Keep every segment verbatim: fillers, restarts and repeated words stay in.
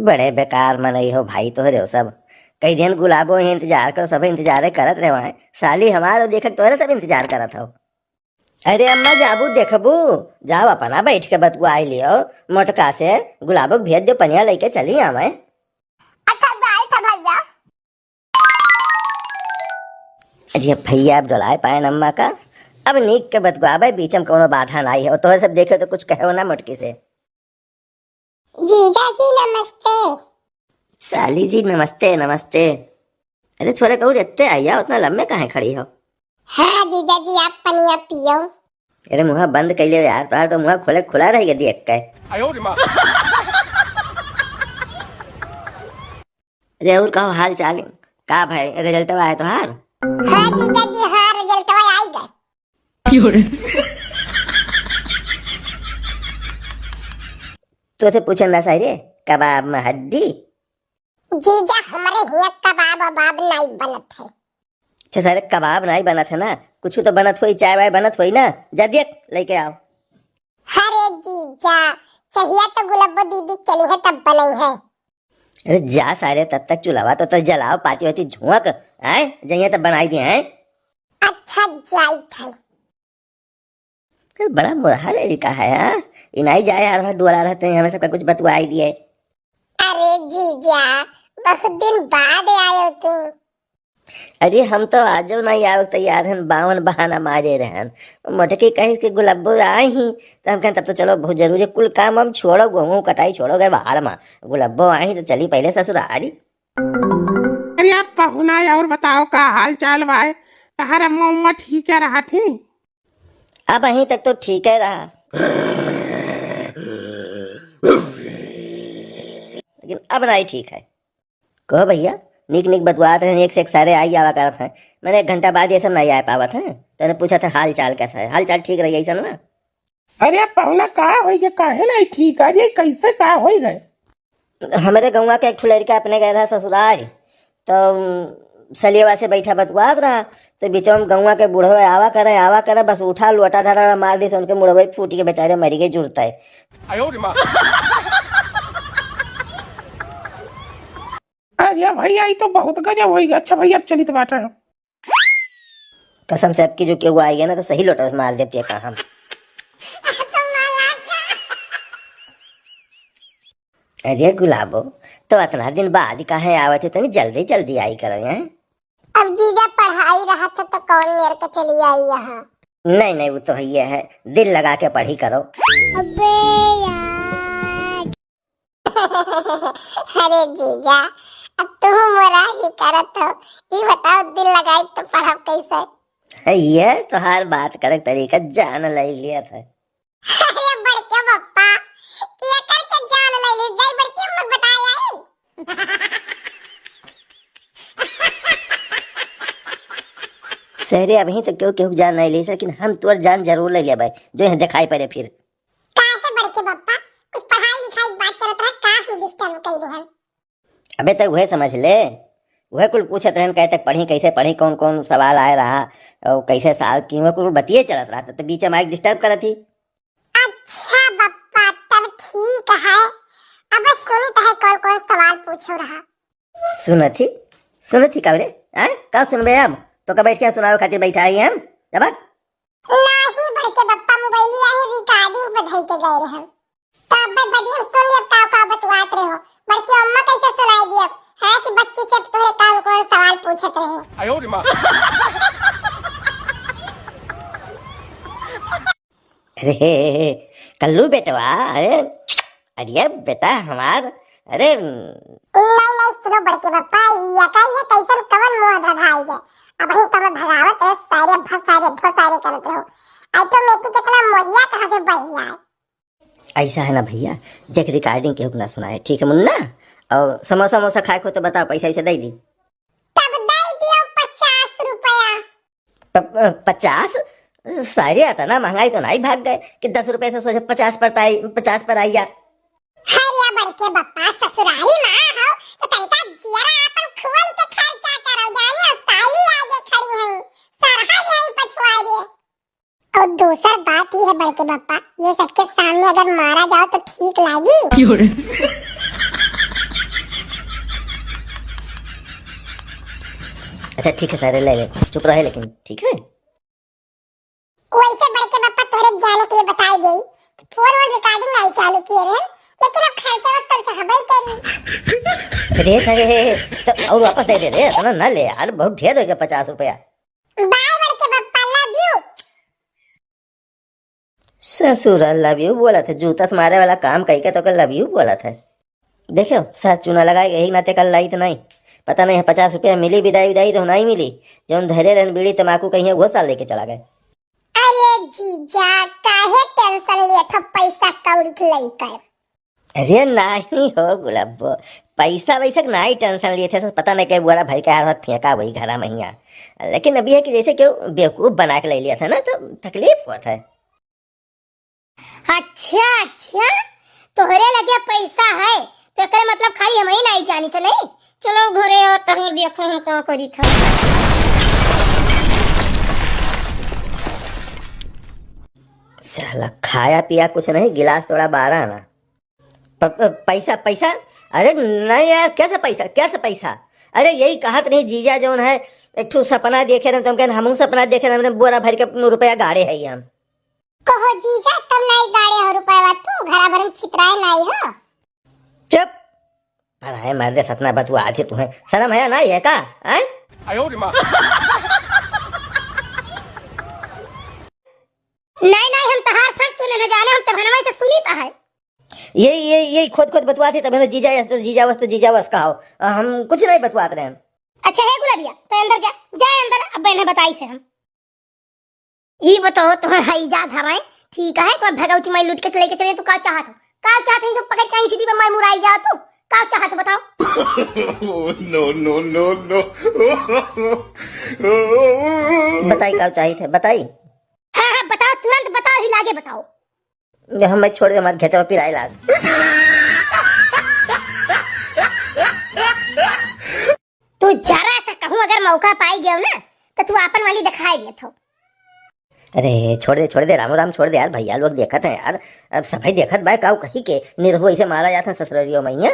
बड़े बेकार मनई हो भाई तोहरे हो सब। कई दिन गुलाबो ही इंतजार करो, सब इंतजारे करत रहे हैं। साली हमार देखत तोहरे सब इंतजार करत हो। अरे अम्मा, जाबू देखबू, जाओ अपना बैठ के बतुआई लियो। मोटका से गुलाबो के भेज दो, पनिया लेके चली आवे। अच्छा, जाई था भैया। अरे भैया, अब डोलाए पाए अम्मा का। अब नीक के बतुआबे, बीच में कोनो बाधा नाई हो। तोहरे सब देखे तो कुछ कहो ना मोटकी से। जीजा जी नमस्ते। साली जी नमस्ते, नमस्ते। अरे थोड़े कहूँ रेते आइया, उतना लम्बे काहे खड़ी हो? हाँ जीजा जी, आप पनिया पियो। अरे मुँह बंद कर लियो यार, तोहार तो मुँह खुले खुला रह गया देख के। अरे और कहो हाल चाल, का भाई रिजल्टवा आए तोहार? हाँ जीजा जी, हाँ रिजल्टवा आई गए। तो से पूछन रहा सारे, कबाब में हड्डी? जीजा, हमरे हियाँ कबाब वबाब नाई बनत है। अच्छा सारे, कबाब नाई बनत है ना, कुछ तो बनत होई, चाय वाय बनत होई ना, जा देख लेके आओ। अरे जीजा, चाहिए तो गुलाबो दीदी चली है तब बनई है। अरे जा सारे, तब तक चुलावा तो तक जलाओ, पाती वाती झुआक, आए जइया तब बनाई दिए हैं। अच्छा जाई थे। ए, बड़ा मुरहा लड़का है, हाँ? ई नाई जाए यार, वहाँ डोला रहते हैं, हमें सबका कुछ बतुआई दिए। अरे जीजा, बहुत दिन बाद आयो तू। अरे हम तो आजो नाई आवे तैयार हन, बावन बहाना मारे रहन। मोटकी कहिस कि गुलब्बो आई ही, तो हम कहन तब तो चलो बहुत जरूरी है, कुल काम हम छोड़ो, गेहूं कटाई छोड़ो, गए बाहर में, गुलब्बो आई ही तो चली पहले ससुरारी। अरे आप पहुना, और बताओ का हाल चाल बाय? तहार अम्मा उम्मा ठीक है रहा थी? अब अहीं तक तो ठीक है रहा, लेकिन अब नहीं ठीक है। कहो भैया, निक निक बतुआत रहन, एक से एक सारे आई आवा करत हैं। मैंने एक घंटा बाद ये सब नहीं आ पावत हैं। तूने पूछा था हाल चाल कैसा है, हाल चाल ठीक रही ऐसा ना? अरे पहुना, का होई गए, काहे नहीं ठीक? अरे कैसे का होई गए? हमरे गौवा के एक ठो लड़का अपने गए रहा ससुराल, तो सलियवा से बैठा बतुआत रहा, तो बीचवा में गौवा के बूढ़ो आवा करे, आवा करे, बस उठा लोटा धरा रहा, मार दी से उनके मुड़वे फूट के बेचारे मरी गए जुड़ता है। अरे भैया, ई तो बहुत गजब होई। अच्छा भैया, अब चलित बाटे। कसम से, अब की जो केहू आई है ना, तो सही लोटा से मार देती है का हम। अरे गुलाबो, तो इतना दिन बाद काहे आवत है? तनी जल्दी जल्दी आई करो, हैं? अब जीजा पढ़ाई रहा था तो कौन मेर के चली आई यहाँ? नहीं, नहीं, वो तो है, ये है, दिल लगा के पढ़ी करो। अबे यार। अरे जीजा, अब तू मोरा ही करत हो, ई बताओ दिल लगाई तो पढ़ब कैसे? ये तोहार बात करे तरीका जान ले लिया था। अरे बड़के पप्पा, के करके जान ले ली, जाई बड़की अम्मा के बताए आई। सरे, अबहीं तो केहू केहू जान नहीं ली, लेकिन हम तोर जान जरूर ले लेबै, जो यहाँ दिखाई पड़े फिर। काहे बड़के पप्पा, कुछ पढ़ाई लिखाई के बात चलत रहा, का हम disturb कई देहन? अबे त उहे समझ ले, उहे कुल पूछत रहन, कहे तक पढ़ी, कैसे पढ़ी, कौन कौन सवाल आए रहा, और कैसे solve की, उहे कुल बतिये चलत रहा, त बीच में आके disturb करत ही। अच्छा बप्पा, तब ठीक है। अब सुनित है कौन कौन सवाल पूछो रहा। सुनत ही, सुनत ही का रे? हैं? का सुनबे अब? तो का बैठ के सुनावे खातिर बैठा ही हम? जबक? नाही बड़के बप्पा, मोबाइलिया ही recording पे धई के गए रहे। तो अब बदी हम सुन लेब का का बतुआत रहे हो। बड़के अम्मा कैसे सुनाई दियब? है कि बच्ची से तोहरे कौन कौन सवाल पूछत रहे। अरे, कल्लू बेटवा, अरे, अरे बेटा हमार, अरे। नहीं, नहीं, सुनो बड़के पप्पा, ये का, ये कैसन कवन मुंह धधाई गए? अब हम कब भगावत रहे, सारे भसारे, भसारे करत रहो। Automatic इतना मोरिया कहाँ से बढ़ गया है? ऐसा है ना भैया, देख recording केहू के ना सुनाए, ठीक है मुन्ना? और समोसा वमोसा खाए को तो बताओ, पैसा ऐसे दे दी। तब दे दियो पचास रुपया। प-, प-, पचास? सारे अतना महंगाई तो नहीं भाग गए कि दस रुपए से सोझे पचास पर ताई, पचास पर आई जा। अरे बड़के बप्पा, ससुरारी माँ हो तो तनिका जियरा अपन खोल के खर्चा करो, जाने साली आगे खड़ी हैं, सरहा यही पछुआ रे। और दूसर बात ये है बड़के बप्पा, ये सबके सामने अगर मारा जाओ तो ठीक लागी? क्यों रे? अच्छा ठीक है सारे, ले ले, चुप रहे लेकिन, ठीक है? वैसे बड़के बप्पा तोहरे जाने के लिए बताई गई कि फोन वोन recording नहीं चालू किए रहन, लेकिन अब खर्चा तो चाहबे करी। रे सारे, तो और वापस दे दे रे, इतना ना ले यार, बहुत ढेर हो गया पचास रुपया। Bye बड़के बप्पा, love you। ससुरा love you बोलत है, जूता से मारे वाला काम कई के तो के love you बोलत है। देखो सर, चूना लगाए यही नाते कल लाई तो नहीं, पता नहीं है पचास रुपया मिली, विदाई विदाई तो नहीं मिली, जौन धरे रहन बीड़ी तमाकू कहीं वो साल लेके चला गए। अरे जीजा, काहे tension लेत हो पैसा कौड़ी के लेकर? अरे नहीं हो गुलाबो, पैसा वैसा के नहीं tension लिए थे, पता नहीं कई बोरा भर के हर हर फेंका वही घरा महिया। लेकिन अभी है कि जैसे केहू बेवकूफ बना के ले लिया था ना, तो तकलीफ होत है। अच्छा अच्छा, तोहरे लगे पैसा है तो एकरे मतलब खाली हम ही नहीं जानी थे नहीं। चलो घरे और तहर देखो हम का करी था। साला खाया पिया कुछ नहीं, गिलास थोड़ा बारा ना। प-, प-, पैसा, पैसा? अरे नहीं यार, कैसे पैसा, कैसे पैसा? अरे यही कहत नहीं जीजा जौन है, एक ठो सपना देखे रहे, तुम कहन हमहू सपना देखे रहे, हमने बोरा भर के रुपया गाड़े है हम। कहो जीजा, तब नहीं गाड़े हो रुपया, तू घरा भर में छितराए नहीं हो। चुप। पर है मर्दे सतना बतुआ आती तुम्हें, शर्म है नहीं है का? हैं? नहीं नहीं, हम तहार सब सुने न जाने, हम तभनवा से सुनी त है। यही यही यही खुद खुद बतुआत है, तब हमें जीजा यस तो जीजा वस तो जीजा वस कहो। हम कुछ नहीं बतुआत रहे। अच्छा है गुलाबिया, तो अंदर जा, जा अंदर, अब बहन बताई थे हम। ई बताओ, तुम्हें हई जा धराए, ठीक है, तुम्हें भगवती माई लूट के लेके चले, तो का चाहत हो? का चाहत है, जो पकड़ के आई सीधी पे मार मुराई जा तू? का चाहत हो, बताओ? Oh, no, no, no, no। बताई, का चाहिए थे, बताई। हाँ, हाँ, बताओ, तुरंत बताओ, ही लागे बताओ। ये हम मैं छोड़ दे, हमारे घेचवा पिराए लाग। तू जरा सा कहूँ अगर मौका पाई गयो ना, तो तू आपन वाली दिखाई देत हो। अरे छोड़ दे, छोड़ दे, रामो राम छोड़ दे यार, भैया लोग देखत हैं यार, अब सभई देखत बा, काऊ कही के निरहु ऐसे मारा जात है ससुररियो मैया।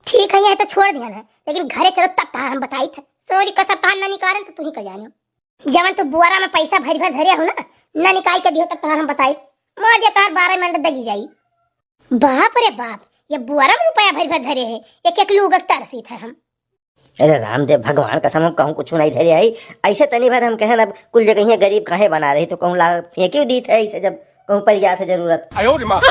ठीक है, यह तो छोड़ दिया ना, लेकिन घरे चलो तब तहार हम बताई थे। सोरी कसर तहार ना निकालन तो तू ही कह जानियो। जवन तू बुआरा में पैसा भरी भर धरे हो ना, ना निकाल के दियो तब तहार हम बताई। मार दिया तहार बारह मिनट दगी जाई। बाप रे बाप, ये बुआरा में रुपया भरी भर धरे है, एक एक लूगक तरसी थे हम। अरे रामदेव भगवान कसम, हम कहूँ कुछ नहीं धरे आई, ऐसे तनी भर हम कहन अब कुल जगह गरीब काहे बना रही, तो कहूँ ला फेंकियो दी थे ऐसे जब कहूँ पड़ जात है जरूरत। आयो रे माँ।